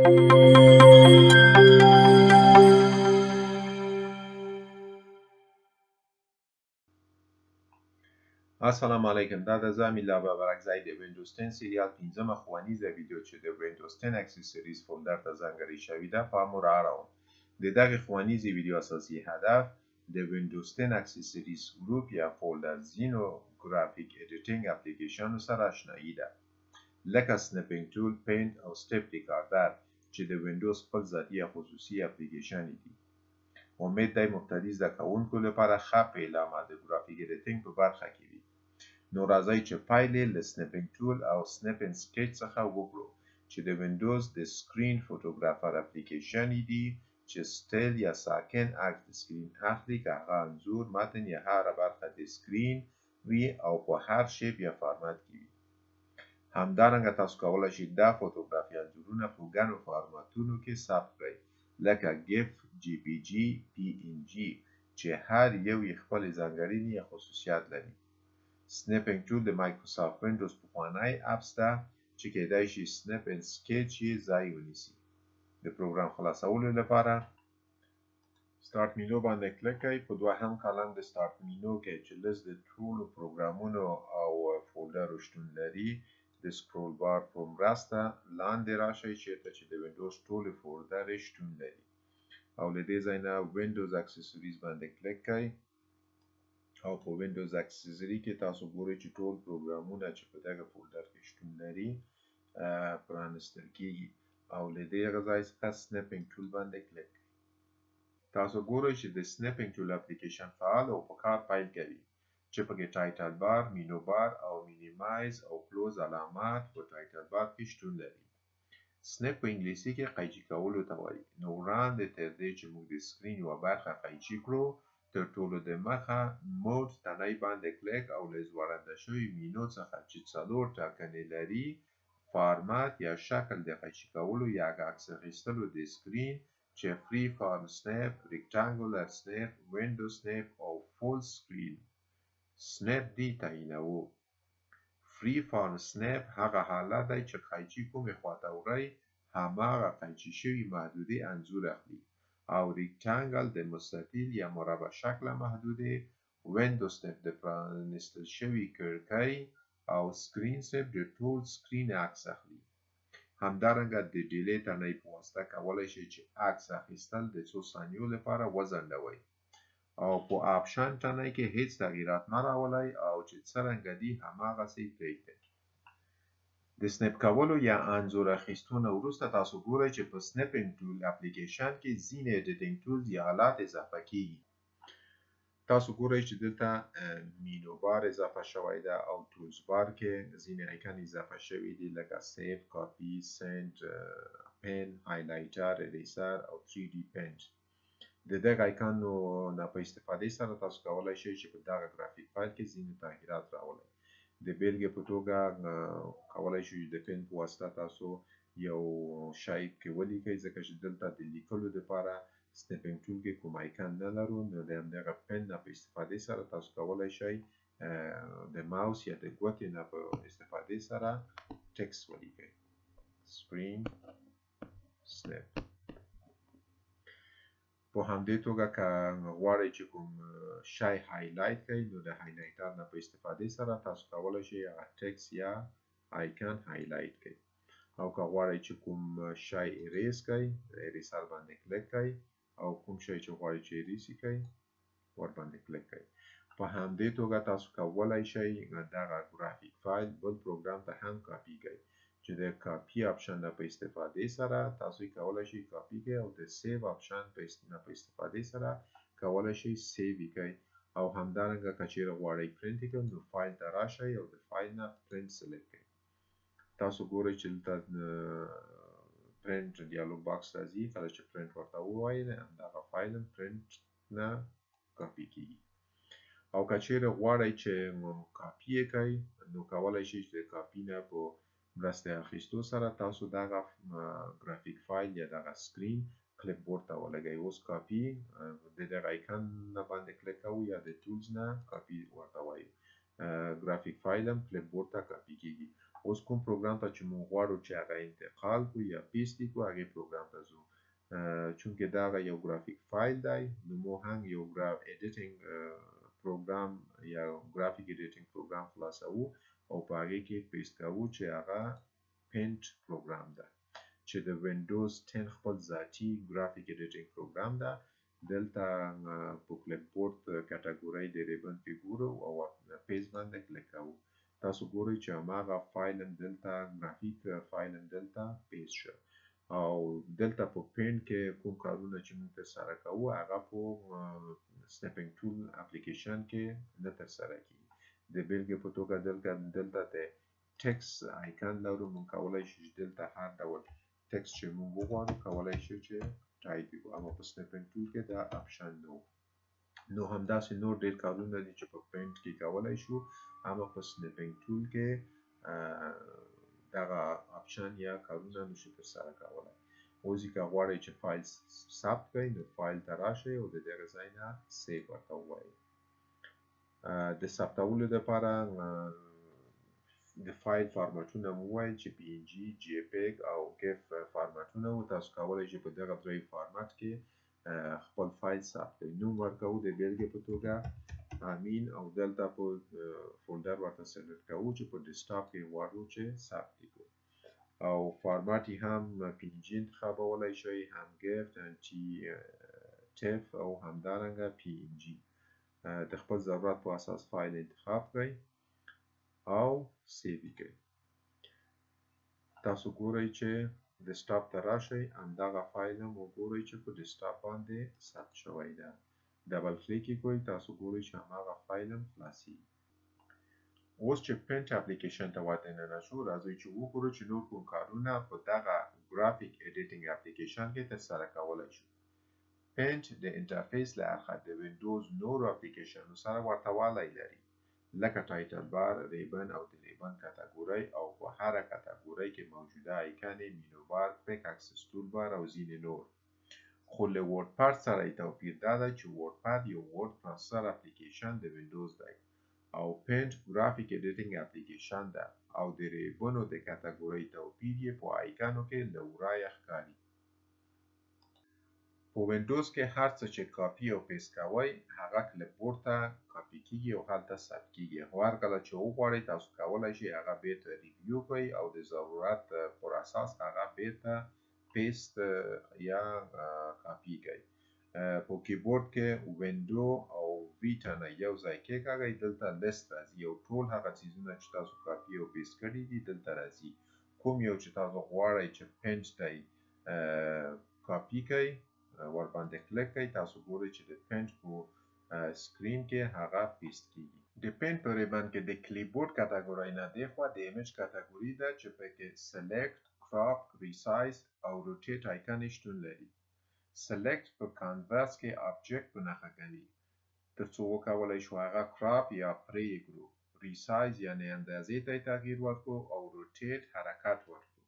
السلام علیکم، دا د زه امیرالله ببرکزی د وینډوز 10 سریال پنځمه ښوونیزه ویډیو چې د وینډوز 10 accessories folder ته ځانګړې شوې ده پام مو رااړوم. د دغې ښوونیزې ویډیو اساسي هدف د وینډوز 10 accessories group یا folder ځینو graphic editing اپلیکیشنو سره آشنایي ده، لکه Snipping Tool، Paint او Step Recorder چې د وینډوز خپل ذاتي یا خصوصي اپلیکیشن دي. امید دی مبتدي زده کوونکو لپاره ښه پیلامه د graphic editing په برخه کې وي. نو راځئ چې پیل یې له Snipping Tool او Snip and Sketch څخه وکړو چې د وینډوز د Screen Photographer اپلیکیشن دي چې still یا ساکن عکس د سکرین اخلي، که هغه انځور، متن یا هره برخه د سکرین وي او په هر shape یا فارمت کې وي. همدارنګه تاسو کولای شئ دا فوتوګرافي انځورونه په ګڼو فارمتونو کې ثبت کړئ، لکه GIF، JPG، PNG چې هر یو یې خپلې ځانګړنې یا خصوصیات لري. Snipping Tool د مایکروسافټ وینډوز پخوانی apps ده چې کیدای شي Snip and Sketch یې ځای ونیسي. د پروګرام خلاصولو لپاره Start menu باندې کلیک کړئ. په دوهم column د Start menu کې چې لست د ټولو پروګرامونو او فولډرو شتون لري، د scroll bar په مرسته لاندې راشئ چیرته چې د وینډوز ټولې فولډرې شتون لري او له دې ځای نه Windows Accessories باندې کلیک کړئ او په Windows Accessory کې تاسو ګورئ چې ټول پروګرامونه چې په دغه folder کې شتون لري پرانیستل کیږي او له دې ځای څخه Snipping Tool باندې کلیک کړئ. تاسو ګورئ چې د Snipping Tool اپلیکیشن فعال او په کار پیل کوي چې پکې title bar، menu bar او minimize او close علامات په title bar کې شتون لري. Snip په انګلیسي کې قیچي کولو ته وایي. نو وړاندې تر دې چې موږ د سکرین یوه برخه قیچي کړو، تر ټولو د مخه Mode تڼۍ باندې کلیک او له ځوړنده شوي مینو څخه چې 4 ټاکنې لري، فارمت یا شکل د قیچي کولو یا عکس اخیستلو د سکرین چې Freeform Snip، Rectangular Snip، Window Snip او Full Screen Snip دي تعینوو. Freeform Snip هغه حالت دی چې قیچي کومې خواته وړئ هماغه قیچي شوي محدودې انځور اخلي، او Rectangle د مستطیل یا مربع شکله محدودې، Window Snip د پرانیستل شوي کړکۍ او Screen Snip د ټول سکرین عکس اخلي. همدارنګه د Delay تڼۍ په واسطه کولی شئ چې عکس اخیستل د څو ثانیو لپاره وځنډوئ او په Option تڼۍ کې هیڅ تغییرات مه راولئ او چې څرنګه دي هماغسې پرېږدئ. د snip کولو یا انځور اخیستو نه وروسته تاسو ګورئ چې په Snipping Tool اپلیکیشن کې ځینې editing tools یا آلات اضافه کیږي. تاسو ګورئ چې دلته menu bar اضافه شوی ده او tools bar کې ځینې icon اضافه شوي دي، لکه Save، Copy، Send، Pen، Highlighter، Eraser او 3D Paint. د دغه آیکانو نه په استفادې سره تاسو کولی شئ چې په دغه graphic file کې ځینې تغییرات راولئ. د بیلګې په توګه کولی شئ چې د pen په واسطه تاسو یو شی کې ولیکئ، ځکه چې دلته د لیکلو لپاره Snipping Tool کې کوم icon نه لرو، نو د همدغه pen نه په استفادې سره تاسو کولی شئ د ماوس یا د ګوتې نه په استفادې سره text ولیکئ. Screen Snip. په همدې توګه که غواړئ چې کوم شی highlight کړئ، نو د highlighter نه په استفادې سره تاسو کولی شئ هغه text یا icon highlight کړئ. او که غواړئ چې کوم شی erase کړئ، eraser باندې کلیک کړئ او کوم شی چې غواړئ چې erase یې کړئ ورباندې کلیک کړئ. په همدې توګه تاسو کولی شئ دغه graphic file بل پروګرام ته هم کاپي کړئ چې د Copy option نه په استفادې سره تاسو یې کولی شئ کاپي کړئ او د Save option نه په استفادې سره کولی شئ save یې کړئ. او همدارنګه که چیرې غواړئ پرینټ یې کړئ، نو فایل ته راشئ او د فایل نه Print select کړئ. تاسو ګورئ چې دلته Print dialog box راځي، کله چې پرینټ ورته ووایئ همدغه فایل هم پرینټ نه کاپي کیږي. او که چیرې غواړئ چې کاپي یې کړئ، نو کولی شئ چې د کاپي نه په مرستې اخیستو سره تاسو دغه graphic file یا دغه screen clipboard ته ولګئ. اوس کاپي د دغه icon نه باندې کلیک کوو یا د Tools نه کاپي ورته وایو، graphic file هم clipboard ته کاپي کیږي. اوس کوم پروګرام ته چې موږ غواړو چې هغه انتقال کړو یا paste یې کړو، هغې پروګرام ته ځو. چونکه دا یو graphic file دی، نو موږ هم یو editing پروګرام یا graphic editing پروګرام خلاصوو او په هغې کې paste کوو چې هغه Paint پروګرام ده، چې د وینډوز 10 خپل ذاتي graphic editing پروګرام ده. دلته په clipboard category د ribbon کې ګورو او paste باندې کلیک کوو. تاسو ګورئ چې هماغه فایل هم دلته، graphic file هم دلته paste شو. او دلته په Paint کې کوم کارونه چې موږ ترسره کوو، هغه په Snipping Tool اپلیکیشن کې نه ترسره کیږي. د بیلګې په توګه دلته د text icon لرو، موږ کولای شو چې دلته هر ډول text چې موږ وغواړو کولای شو چې ټایپ کړو، اما په Snipping Tool کې دا option نه و. نو همداسې نور ډیر کارونه دي چې په Paint کې کولای شو، اما په Snipping Tool کې دغه option یا کارونه نشو ترسره کولای. اوس که غواړئ چې فایل ثبت کړئ، نو فایل ته راشئ او د دغه ځای نه save ورته ووایئ. د ثبتولو لپاره د فایل فارمټونه مو وویل چې PNG، JPEG او GIF فارمټونه وو. تاسو کولای شئ په دغه درې فارمټ کې خپل فایل ثبت کړئ. نوم ورکوو، د بیلګې په توګه امین، او دلته په folder ورته select کوو چې په desktop کې غواړو چې ثبت کړو. او فارمټ یې هم PNG انتخابولی شئ، هم GIF، هم TIFF او همدارنګه PNG. د خپل ضرورت په اساس فایل انتخاب کړئ او save یې کړئ. تاسو ګورئ چې desktop ته راشئ، همدغه فایل هم وګورئ چې په desktop باندې ثبت شوی ده. double click یې کړئ، تاسو ګورئ چې هماغه فایل هم خلاصیږي. اوس چې Paint اپلیکیشن ته ورننه شو، راځئ چې وګورو چې نور کوم کارونه په دغه graphic editing اپلیکیشن کې ترسره کولی شو. Paint د interface له اړخه د وینډوز نورو اپلیکیشنونو سره ورته والی لري، لکه title bar، ribbon او د ribbon category او په هره category کې موجوده icon، menu bar، quick access toolbar او ځینې نور. خو له WordPad سره یې توپیر دا دی چې WordPad یو word processor اپلیکیشن د وینډوز دی او Paint graphic editing اپلیکیشن ده، او د ribbon ونو د category توپیر یې په icon ونو کې له ورایه ښکاري. په وینډوز کې هر څه چې کاپي او paste کوئ، هغه clipboard ته کاپي کیږي او هلته ثبت کیږي. خو هر کله چې وغواړئ، تاسو کولای شئ هغه بیرته review کړئ او د ضرورت پر اساس هغه بیرته paste یا کاپي کړئ. په کیبورډ کې window او V تڼۍ یو ځای کېکاږئ، دلته لیست راځي او ټول هغه څیزونه چې تاسو کاپي او paste کړي دي دلته راځي. کوم یو چې تاسو غواړئ چې Paint ته کاپي کړئ، ورباندې کلیک کړئ، تاسو ګورئ چې د Paint په screen کې هغه paste کیږي. د Paint په ribbon کې د clipboard category نه دیخوا د image category ده چې پکې select، crop، resize او rotate icon شتون لري. select په canvas کې object په نښه کوي ترڅو وکولای شو هغه crop یا پرې یې کړو، resize یعنی اندازې ته یې تغییر ورکړو او rotate حرکت ورکړو.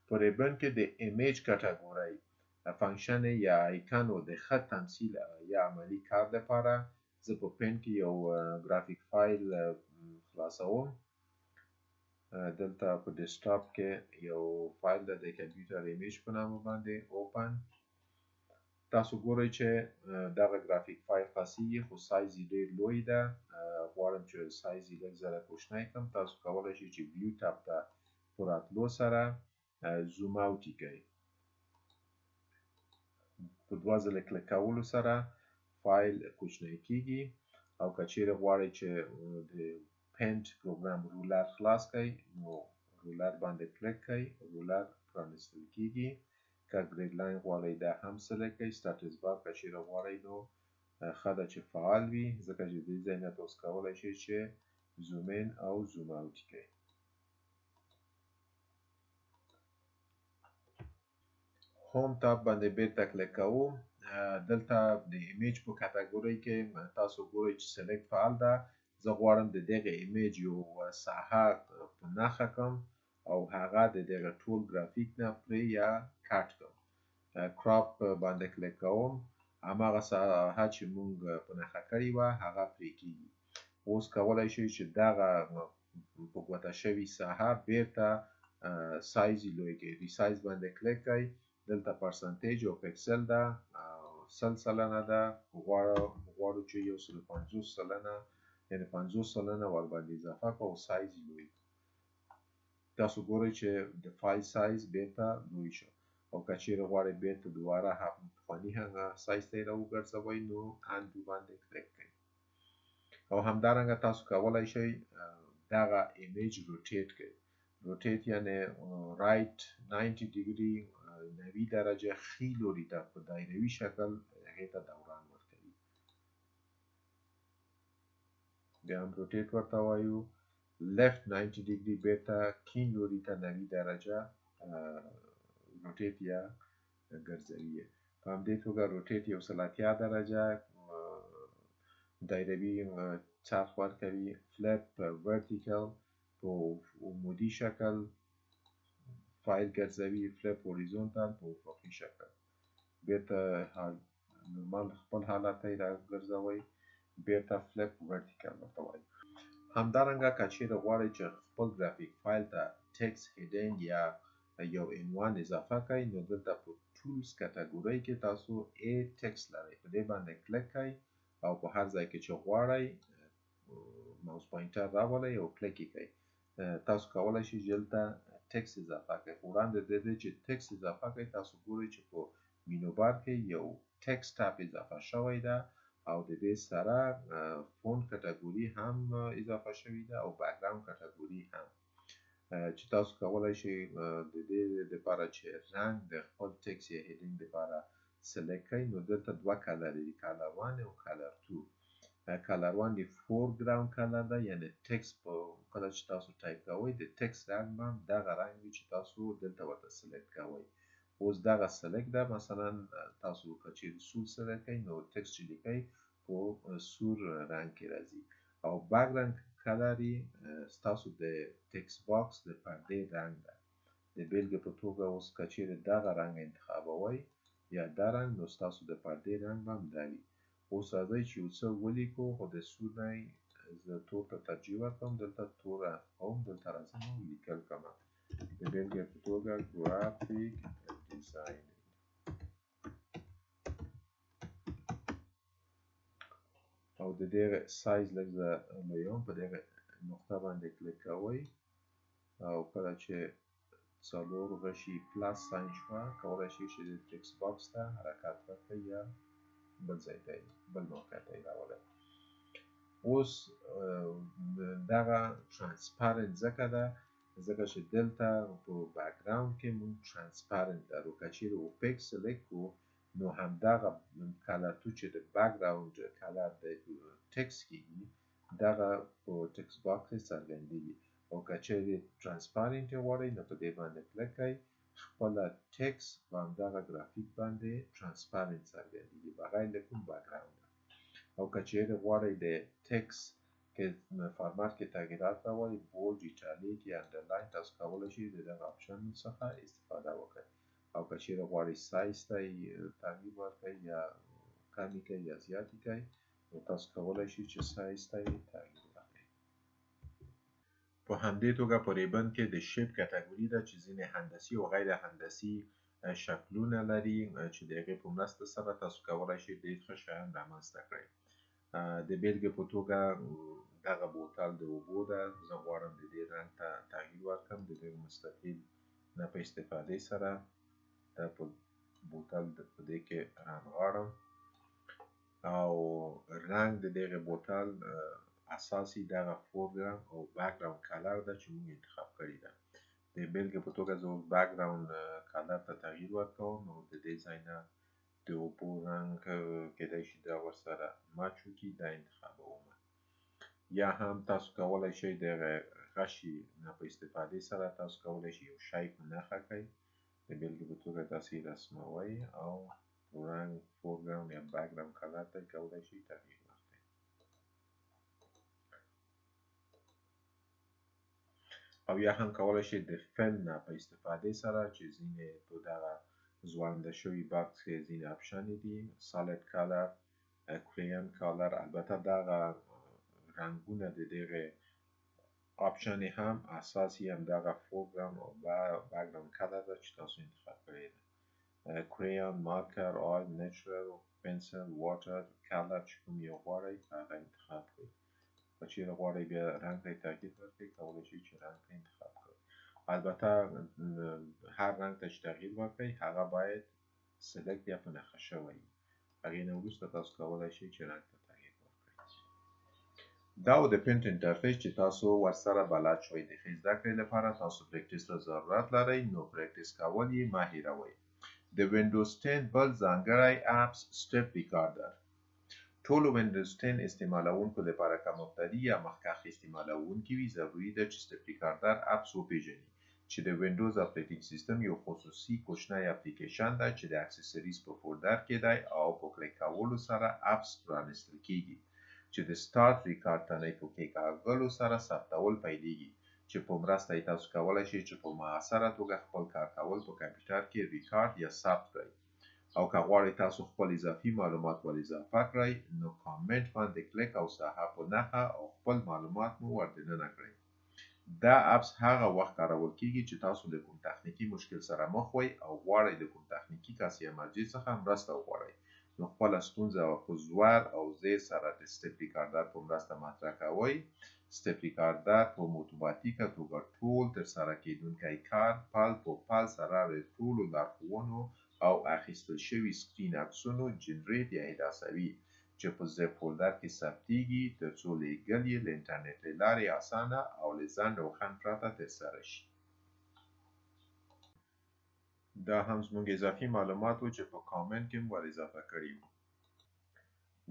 په ribbon کې د image category function یا icon ونو د ښه تمثیل یا عملي کار لپاره زه په Paint کې یو graphic file خلاصوم. دلته په desktop کې یو فایل ده د computer image په نامه باندې، open. تاسو ګورئ چې دغه graphic file خلاصیږي، خو سایز یې ډیر لوی ده. غواړم چې سایز یې لږ ذره کوچنی کړم. تاسو کولای شئ چې view tab ته په راتلو سره zoom out یې کړئ. په دوه ځله کلیک کولو سره فایل کوچنی کیږي. او که چیرې غواړئ چې د Paint پروګرام ruler خلاص کړئ، نو ruler باندې کلیک کړئ، ruler پرانیستل کیږي. که grid line غواړئ، دا هم select کړئ. Status bar که چیرې غواړئ، نو ښه ده چې فعال وي، ځکه چې دې ځای نه تاسو کولای شئ چې zoom in او zoom out کړئ. Home tab باندې بیرته کلیک کوو. دلته د image په category کې تاسو ګورئ چې select فعال ده. زه غواړم د دغه image یو ساحه په نښه کړم او هغه د دغه ټول ګرافیک نه پرې یا cut کړم. Crop باندې کلیک کوم، هماغه ساحه چې مونږ په نښه کړې وه هغه پرې کیږي. اوس کولای شئ چې دغه په ګوته شوي ساحه بیرته سایز یې لوی کوي. resize باندې کلیک کړئ، دلته percentage او پیکسل ده، 100% ده، غواړو چې 150%، یعنې 50% ورباندې اضافه کړو او سایز یې لوی کړو. تاسو ګورئ چې د فایل سایز بیرته لوی شو. او که چیرې غواړئ بیرته دوباره پخواني هغه سایز ته یې راوګرځوئ نو undo باندې کلیک کړئ. او همدارنګه تاسو کولی شئ دغه image rotate کړئ. rotate یعنې right 90 degree، 90 درجه ښي لوري ته په دایروي شکل هغې ته دوران ورکوي. بیا هم rotate ورته وایو. left 90 degree بیرته کیڼ لوري ته 90 درجه rotate یا ګرځوي. په همدې توګه rotate 180 درجه دایروي څرخ ورکوي. flip vertical په عمودي شکل فایل ګرځوي. flip horizontal په افقي شکل بیرته نورمال خپل حالت ته یې راګرځوي. بیرته flip vertical ورته وایي. همدارنګه که چیرې غواړئ چې خپل graphic file ته text heading یا یو عنوان اضافه کړئ نو دلته په tools category کې تاسو add text لرئ، په دې باندې کلیک کړئ او په هر ځای کې چې غواړئ mouse pointer راولئ او کلیک یې کړئ. تاسو کولی شئ چې دلته text اضافه کړئ. خو وړاندې د دې چې text اضافه کړئ تاسو ګورئ چې په menu bar کې یو text tab اضافه شوی ده او د دې سره font category هم اضافه شوې ده او background category هم، چې تاسو کولی شئ د دې لپاره چې رنګ د خپل text یا heading لپاره select کړئ نو دلته دوه color دي، color 1 او color 2. color 1 د foreground color ده، یعنې text په کله چې تاسو ټایپ کوئ د text رنګ به هم دغه رنګ وي چې تاسو دلته ورته select کوئ. اوس دغه select ده، مثلا تاسو که چیرې سور select کړئ نو text چې لیکئ په سور رنګ کې راځي. او background color یې ستاسو د text box د پردې رنګ ده. د بیلګې په توګه اوس که چیرې دغه رنګ انتخابوئ یا دا رنګ نو ستاسو د پردې رنګ به هم دا وي. اوس راځئ چې یو څه ولیکو، خو د سور نه زه تور ته ترجیح ورکوم، دلته تور کوم، دلته راځم او لیکل کوم. د بیلګې په توګه graphic design. او د دې سایز لږ زه لویوم، په دغه نقطه باندې کلیک کوئ او کله چې څلور غشي plus sign شوه کولی شئ چې د text box ته حرکت ورکړئ یا بل ځای ته بل موقع ته یې راولئ. اوس دغه transparent ځکه ده ځکه چې دلته په background کې مونږ transparent لرو. که چیرې opaque select کړو نو همدغه color two چې د background color د text کېږي دغه په text box کې څرګندېږي. او که چیرې transparent یې غواړئ نو په دې باندې کلیک کړئ، خپله text په همدغه ګرافیک باندې transparent څرګندېږي بغیر له کوم background. او که چیرې غواړئ د text کې فارمت کې تغییرات راولئ، bold، italic یا underline، تاسو کولی شئ د دغه option څخه استفاده وکړئ. او که چیرې غواړئ سایز ته یې تغییر ورکړئ یا کم یې کړئ یا زیات یې کړئ نو تاسو کولی شئ چې سایز ته یې تغییر ورکړئ. په همدې توګه په ribbon کې د shape category ده چې ځینې هندسي او غیر هندسي شکلونه لري چې د هغې په مرسته سره تاسو کولی شئ ډېر ښه شیان رامنځته کړئ. د بیلګې په توګه دغه بوتل د اوبو ده، زه غواړم د دې رنګ ته تغییر ورکړم. د دې مستطیل نه په استفادې سره دا په بوتل په دې کې رانغاړم او رنګ د دغه بوتل اساسي دغه foreground او background color ده چې موږ انتخاب کړې ده. د بیلګې په توګه زه اوس background color ته تغییر ورکوم او د دې ځای نه د اوبو رنګ کیدای شي دا ورسره match وکړي، دا انتخابوم. یا هم تاسو کولی شئ د غشي نه په استفادې سره تاسو کولی شئ یو شی په نښه کړئ. د بیلګې په توګه تاسو یې رسموئ او رنګ foreground یا background color ته کولی شئ تغییر ورکړئ. او یا هم کولی شئ د fill نه په استفادې سره چې ځینې په دغه ځوړنده شوي box کې ځینې option دي، solid color، crayon color، البته دغه رنګونه د دغه option یې هم اساس یې همدغه foreground او background color ده چې تاسو انتخاب کړی ده. Crayon، marker، oil، natural، pencil، water color، چې کوم یو غواړئ هغه انتخاب کړئ. که چیرې غواړئ بیا رنګ ته تغییر ورکړئ، کولی شئ چې رنګ ته انتخاب کړئ. البته هر رنګ ته چې تغییر ورکړئ هغه باید select یا په نښه شوی وي. هغې نه وروسته تاسو کولی شئ چې رنګ ته تغییر ورکړئ. دا و د Paint interface چې تاسو ورسره بلد شوئ. د ښې زده کړې لپاره تاسو practice ته ضرورت لرئ، نو practice کول یې مه هېروئ. د وینډوز 10 بل ځانګړی apps Step Recorder. ټولو وینډوز 10 استعمالوونکو لپاره، که مبتدی یا مخکښ استعمالوونکي وي، ضروري ده چې Step Recorder apps وپیژني، چې د وینډوز operating system یو خصوصي کوچنی اپلیکیشن ده چې د accessories په folder کې دی او په کلیک کولو سره apps پرانیستل کیږي، چې د start record تڼۍ په کېکاږلو سره ثبتول پیلیږي، چې په مرسته یې تاسو کولی شئ چې په موثره توګه خپل کار کول په کمپیوټر کې ریکارډ یا ثبت کړئ. او که غواړئ تاسو خپل اضافي معلومات ور اضافه کړئ، نو کامنټ باندې کلیک او ساحه په نښه او خپل معلومات مو ور دننه کړئ. دا apps هغه وخت کارول کیږي چې تاسو له کوم تخنیکي مشکل سره مخ وئ او غواړئ له کوم تخنیکي کس یا مرجع څخه مرسته وغواړئ، نو خپله ستونزه په زور او زیر سره د Step Recorder په مرسته مطرح کوئ. Step Recorder په اتوماتیکه توګه ټول ترسره کېدونکی کار پل په پل سره له ټولو لارښوونو او اخیستل شوي screen عکسونو generate یا احداثوي، چې په zip folder کې ثبتیږي، ترڅو لیږل یې له انټرنیټ له لارې اسانه او له ځنډ او خنډ پرته ترسره شي. دا هم زموږ اضافي معلومات وو چې په کامنټ کې مو ور اضافه کړي وو.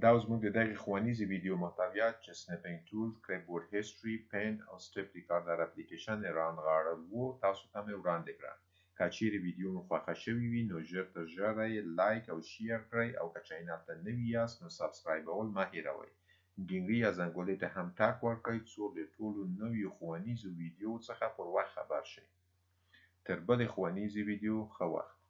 دا اوس زموږ د دغې ښوونیزې ویډیو محتویات چې Snipping Tool، Clipboard History، Paint او Step Recorder اپلیکیشن یې رانغاړل وو، تاسو ته مې وړاندې کړه. که چیرې ویډیو مو خوښه شوې وي، نو ژر تر ژره یې like او share کړئ، او که channel ته نوي یاست نو subscribe ول مه هېروئ. ګینګړي یا زنګولې ته هم ټک ورکړئ، څو له ټولو نویو ښوونیزو ویډیو څخه پر وخت خبر شئ. تر بلې ښوونیزې ویډیو، ښه وخت.